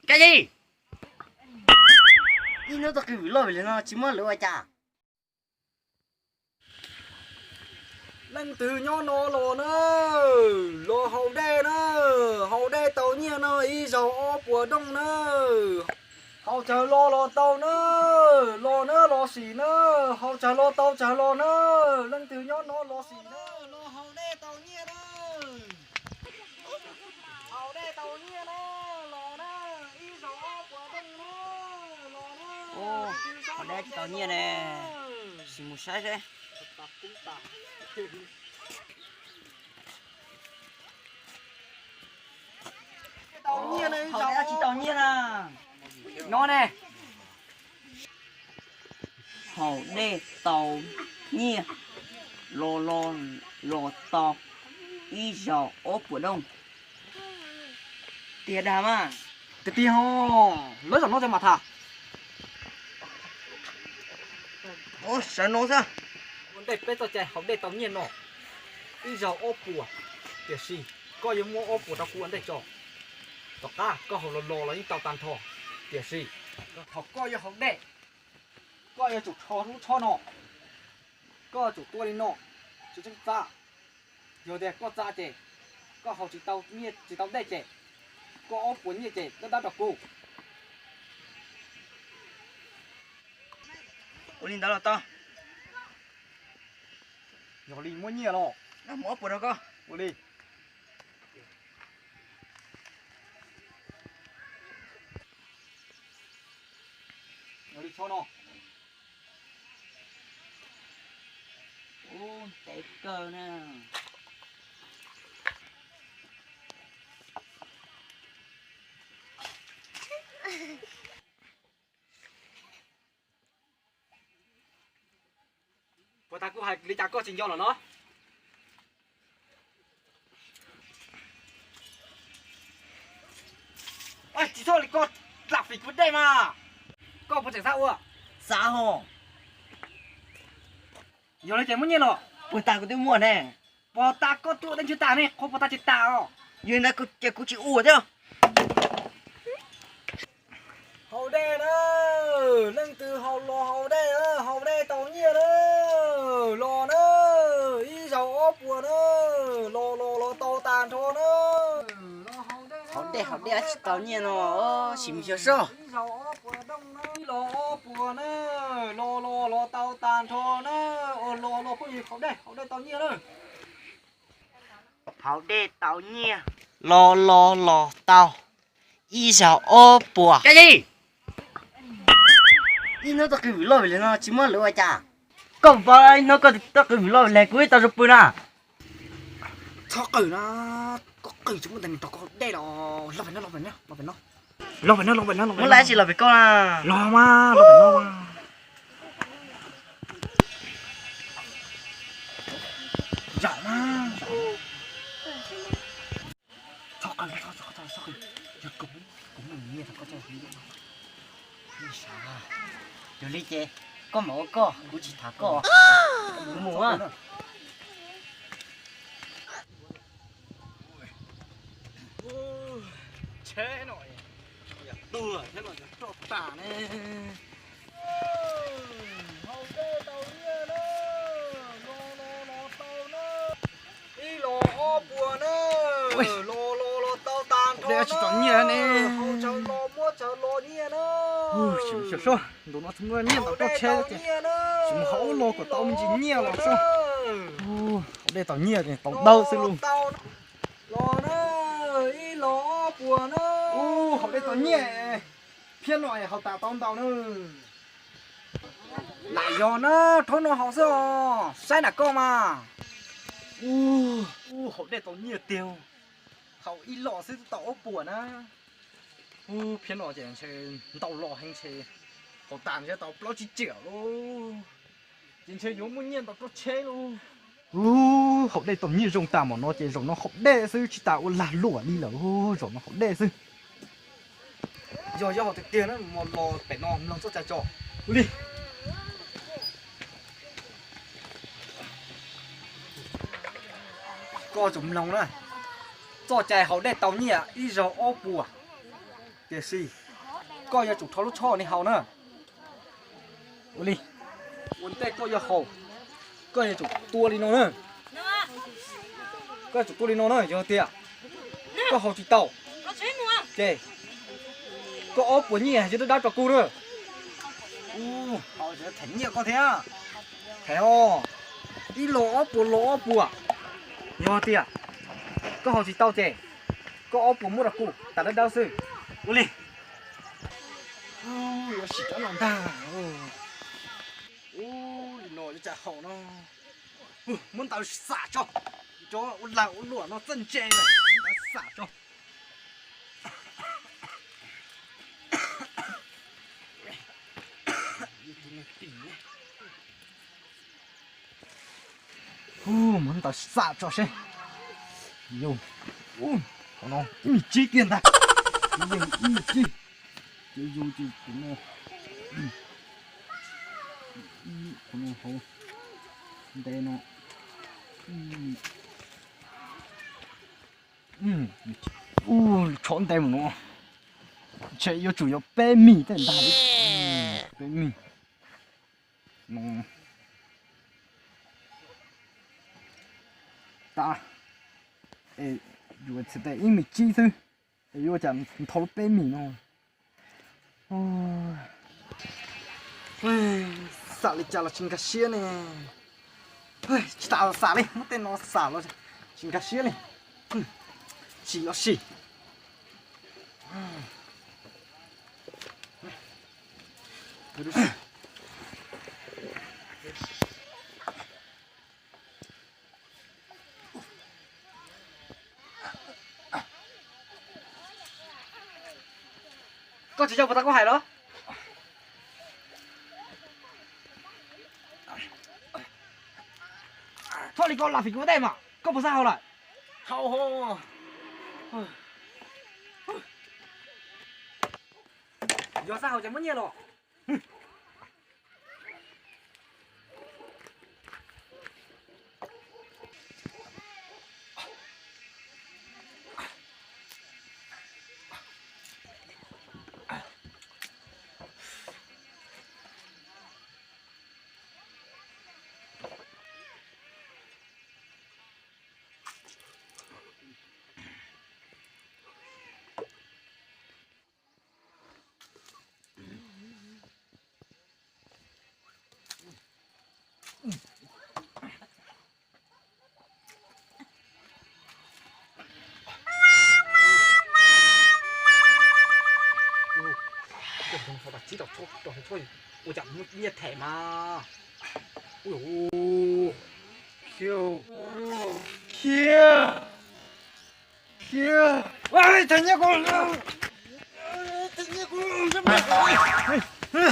Kab Yig, ib hnub tau qw vwm loj vwm lig no tsis muab lawv ua cas? Leej twg nyob no los na, los haus dej na, haus dej tau nyiaj no ib zaug ob puas dooj na. Haus tsawg los los tau na, los na los sim na, haus tsawg los tau tsawg los na. Leej twg nyob no los sim na, los haus dej tau nyiaj na. Haus dej tau nyiaj na, los na, ib zaug ob puas dooj na, los na. Haus dej tsis tau nyiaj ne, sim mus saib seb. Haus dej tsis tau nyiaj na. No ne. Haus dej tau nyiaj, los los los tau ib zaug ob puas dooj. Tiag dag mas. Tiag tiag ho, lawv zaum no tas mas tham. Sawv no xwb. Ua ntej peb txoj cai haus dej tau nyiaj no, ib zaug ob puas, tiam sis koj yuav muab ob puas rau kuv ua ntej tso. Tom qab koj haus los los los yeej tau tag nrho, tiam sis thaum koj yuav haus dej, koj yuav tsum rho lub tshob no, koj yuav tsum tua li no, tsis txeeb txav. Yog tias koj txav ces koj haus tsis tau nyiaj tsis tau dej ces koj ob puas nyiaj ces dab dab rau kuv. Ua li ntawd los tau. Yog li muab nyiaj los. Muab ob puas rau koj. Ua li. Yog li tso no. Ub, ntev kawg na. Puas tas kuv hais li cas koj tsis nco lawm los? Tsis txhob li koj lam fim kuv dej mas. Koj puas tseem xav ua? Xav ho. Yog li ces muab nyiaj los. Puas tas kuv twb muaj ne. Puas tas koj twb ua dej ntswg tas ne, qhov puas tas tsis tas os. Yog li ntawd ces kuv tsis ua thiab. Haus dej na, leej twg haus los haus dej, haus dej tau nyiaj na, los na, ib zaug ob puas na, los los los tau tag nrho na. Haus dej haus dej tsis tau nyiaj no, sim mus xyuas soj. Ib zaug ob puas dooj na, ib los ob puas na, los los los tau tag nrho na, los los phooj ywg haus dej haus dej tau nyiaj na. Haus dej tau nyiaj, los los los tau ib zaug ob puas. Kab Yig, ib hnub tau qw vwm loj vwm lig no tsis muab lawv ua cas? Koj puas paub ib hnub koj tau qw vwm loj vwm lig kuv ib tau zoo pw na. Txhob qw na, koj qw tsis muaj ntawd nws rau koj dej los. Los pem no, los pem no, los pem no. Los pem no, los pem no, los pem no. Muab lawv tsis los pem koj na. Los mas, los pem no mas. Zaum mas, zaum. Txhob qw, txhob qw, txhob qw. Yog kuv, kuv muaj nyiaj rau koj coj mus. Yog li ces koj mam ua koj, kuv tsis tham koj. Kuv mus. Tsheb no, tuag thiab los roj tas ne. Haus dej tau nyiaj na, los los los tau na, ib los ob puas na, los los los tau tag nrho na. Haus dej tsis tau nyiaj ne, haus tsawg los muab tsawg los nyiaj na. Xyov soj, ntu no tsis muaj nyiaj ntau roj tsheb ces tsis mus haus ub los kom tau me ntsis nyiaj los soj. Haus dej tau nyiaj tau ntau xwb lauj. Los na, ib los ob puas na. Ub, haus dej tau nyiaj, phiab no haus tas tau ntau na. Lam yog na, rhaub no haus xwb os, saib nram koj mas. Ub, haus dej tau nyiaj tiag, haus ib los xwb twb tau ob puas na. Ub, phiab no ces ntshe ntau los heev ntshe, haus tas ntshe tau plaub tsib tsiam lauj. Ces ntshe yuav muaj nyiaj ntau roj tsheb lauj. Ub, haus dej tau nyiaj zoo tas mam no ces zaum no haus dej xwb tsis tas ua lag luam li lawm, zaum no haus dej xwb. Yog yog tiag tiag na, los pem no mloog txoj cai tso. Ua li. Koj tsum mloog na, txoj cai haus dej tau nyiaj ib zaug ob puas. Tiam sis koj yuav tsum rho lub tsho ni haus na. Ua li, ua ntej koj yuav haus, koj yuav tsum tua li no na. Koj yuav tsum tua li no na, yog tias koj haus tsis tau, ces koj ob puas nyiaj yuav dawb dawb rau kuv na. Ua, haus them nyiaj koj thiab. Them os, ib los ob puas los ob puas. Yog tias koj haus tsis tau ces koj ob puas muab rau kuv tas dawb dawb xwb. Ua li, yuav sim cov no ntag. Ua li no yuav tsum haus no. Muab ntawd xam tso, cov ua lag ua luam no txawj ntse, muab ntawd xam tso. Hu, muab ntawd xam tso seb. Yus, ub, qhov no ib mev tsib kiag ntag. Ib mev tsib. Ces yus ces tus no, tus no hauv nte no. Ub, tshov nte mus no. Ntshe yuav tsum yog peb mis tej ntag li. Peb mis no. Tab, es yuav txhais tes ib mev tsib xwb, es yuav cas nthau lub peb mis no. Xam li cas los tsis nkag siab ne. Tsis tas xam li, muab tej no xam los tsis nkag siab li. Tsis los sim. Koj tsis tso puas tau koj hais los? Txhob li koj lam fim kuv tej mas koj puas xav haus lawm? Haus. Yog xav haus ces muab nyiaj los. Ua cas muaj nyiaj them mas. Khiav, khiav, khiav. Them nyiaj kuv, them nyiaj kuv.